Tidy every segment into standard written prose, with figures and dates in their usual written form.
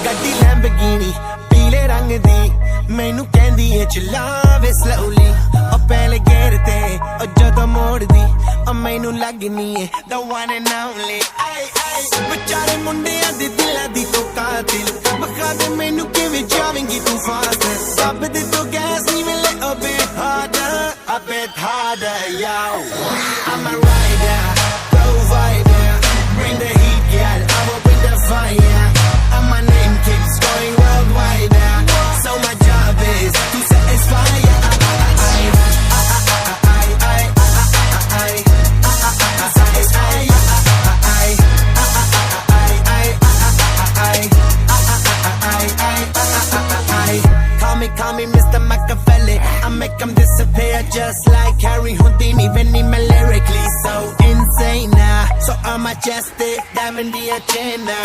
ਗੱਡੀ ਲੈਂਬਰਗਿਨੀ ਪੀਲੇ ਰੰਗ ਦੀ, ਮੈਨੂੰ ਕਹਿੰਦੀ ਏ ਚਲਾਵੇ ਸਲੋਲੀ। ਉਹ ਪਹਿਲੇ ਗੇਰ ਤੇ ਉਹ ਜਦੋਂ ਮੋੜਦੀ, ਉਹ ਮੈਨੂੰ ਲੱਗਨੀ ਏ the one and only। ਆਈ ਆਈ, ਵਿਚਾਰੇ ਮੁੰਡਿਆਂ ਦੇ ਦਿਲਾਂ ਦੀ ਤੂੰ ਕਾਤਿਲ, ਵਿਖਾ ਦੇ ਮੈਨੂੰ ਕਿਵੇਂ ਜਾਵੇਂਗੀ ਤੂੰ ਫਾਸਟ। ਦੱਬ ਦੇ ਤੂੰ ਗੈਸ ਨਹੀਂ ਮਿਲੇ a bit harder, a bit harder, yo। I'm a rider, provider, bring the heat, girl, I will bring the fire, and my name keeps going worldwide now. So my job is to satisfy ya. I, I, I, I, I, satisfy ya. I, I, I, I, I, I, I, Call me, call me Mr. Machiavelli. I make them disappear just like Harry Houdini. Vinny me lyrically so insane now. So I'm majestic, diamond the agenda.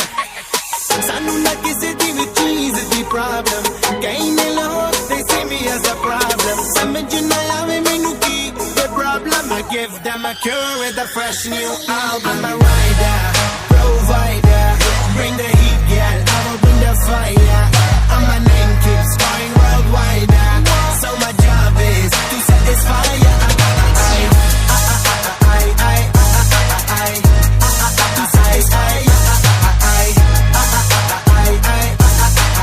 ਸਾਨੂੰ ਨਾ ਕਿਸੇ ਦੀ ਵੀ ਚੀਜ਼ ਦੀ problem. ਕਈ ਨੇ ਲੋਕ, they see me as a problem. ਸਮਝ ਨਾ ਆਵੇ ਮੈਨੂੰ ਕੀ the problem. I give them a cure with a fresh new album. I'm a rider, provider, bring the heat, girl, I will bring the fire, and my name keeps going worldwide now. So my job is to satisfy ya. I, I, I, I, to satisfy ya. I, I, I,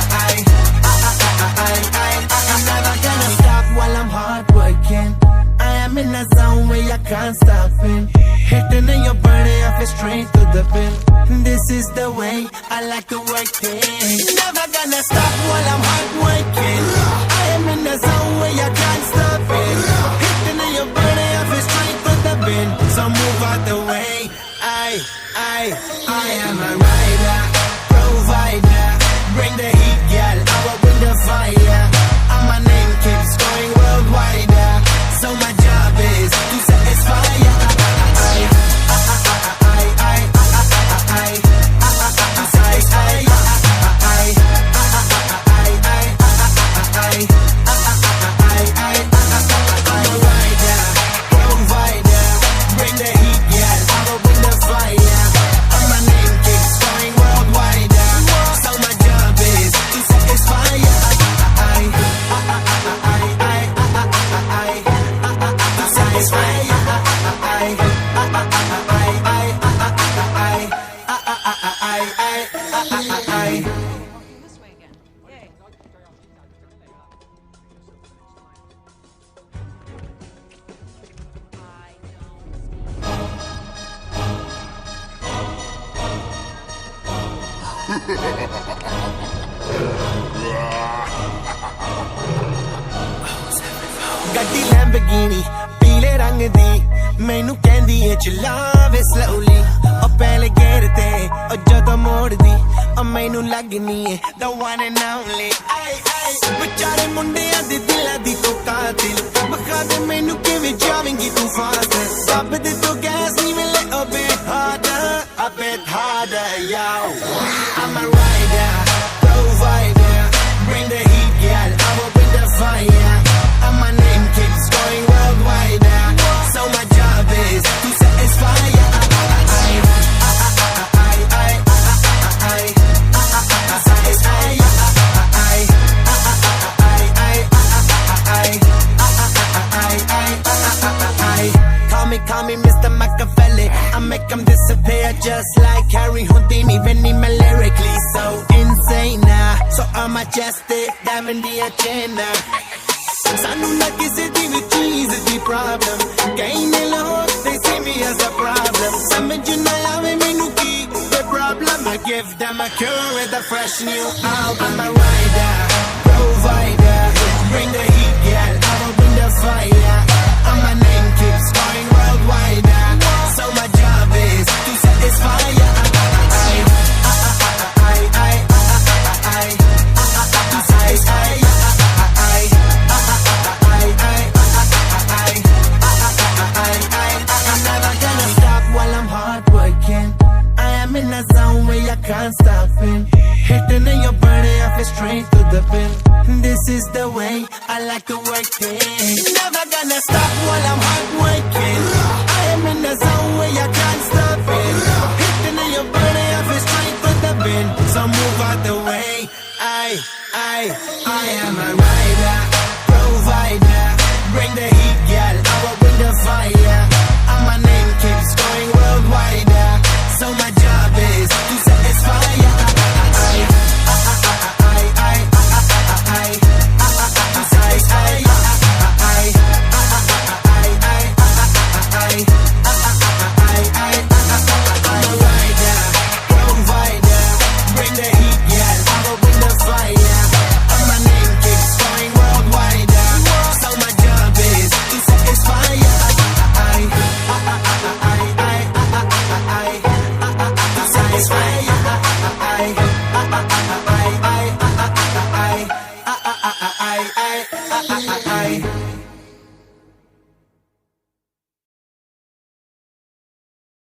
I, I, I, I'm never gonna stop while I'm hard working. I am in a zone where I can't stop it. Hitting in your body, I feel straight to the pin. This is the way I like to work it. Never gonna stop while I'm hard working. I am in the zone where I can't stop it. Hitting in your body, I feel straight to the bin. So move out the way. I, I, I am a rider, provider. Bring the heat, girl. I will bring the fire. And my name keeps going worldwide. So my job is to satisfy ya. I, I, I, I, to satisfy ya. I, I, I, I, I, I, I'm a rider, provider. Bring the heat, girl. I will bring the fire. And my name keeps going worldwide. So my job is to satisfy ya. I, I, I, I, I, to satisfy ya. I, I, I, I, I, I, I, I, I. Walking this way again. Yay. I don't speak. ਗੱਡੀ ਲੈਂਬਰਗਿਨੀ ਪੀਲੇ ਰੰਗ ਦੀ, ਮੈਨੂੰ ਕਹਿੰਦੀ ਏ ਚਲਾਵੇ slowly. ਉਹ ਪਹਿਲੇ ਗੇਰ ਤੇ ਉਹ ਜਦੋਂ ਮੋੜਦੀ, ਉਹ ਮੈਨੂੰ ਲੱਗਨੀ ਏ the one and only। ਆਈ ਆਈ, ਵਿਚਾਰੇ ਮੁੰਡਿਆਂ ਦੇ ਦਿਲਾਂ ਦੀ ਤੂੰ ਕਾਤਿਲ, ਵਿਖਾ ਦੇ ਮੈਨੂੰ ਕਿਵੇਂ ਜਾਵੇਂਗੀ ਤੂੰ ਫਾਸਟ। ਦੱਬ ਦੇ ਤੂੰ ਗੈਸ ਨਹੀਂ ਮਿਲੇ a bit harder, a bit harder, yo। I'm a rider, provider, bring the heat, girl, I will bring the fire, and my name keeps going worldwide now. So my job is to satisfy ya. I, I, I, I, I, satisfy ya. I, I, I, I, I, I, I, Call me, call me Mr. Machiavelli. I make them disappear just like Harry Houdini. Vinny me lyrically so insane now. So I'm majestic, diamond the agenda. ਸਾਨੂੰ ਨਾ ਕਿਸੇ ਦੀ ਵੀ ਚੀਜ਼ ਦੀ problem. ਕਈ ਨੇ ਲੋਕ, they see me as a problem. ਸਮਝ ਨਾ ਆਵੇ ਮੈਨੂੰ ਕੀ the problem. I give them a cure with a fresh new album. I'm a rider, provider, bring the heat, girl, I will bring the fire, and my name keeps going worldwide now. So my job is to satisfy ya. I, I, I, I, to satisfy ya. I, I, I, I, I, I, I'm never gonna stop while I'm hard working. I am in a zone where I can't stop it. Hitting in your body, I feel straight to the pin. This is the way I like to work it. Never gonna stop while I'm hard working. I am. I'm in the zone where you can't stop it. Hitting in your body, I feel straight to the bin. So move out the way. I, I, I am a rider, provider. Bring the heat, girl. I will bring the fire. And my name keeps going worldwide. So my job is to satisfy ya. I, I, I, I, I, I, I, to satisfy ya. I, I, I, I, I, I'm a rider, provider. Bring the heat, yeah. I will bring the fire. And my name keeps going worldwide. So my job is to satisfy ya. I, I, I, I, I, I, I, to satisfy ya. I, I, I, I, I, I, I, I, I, I, I, I, I.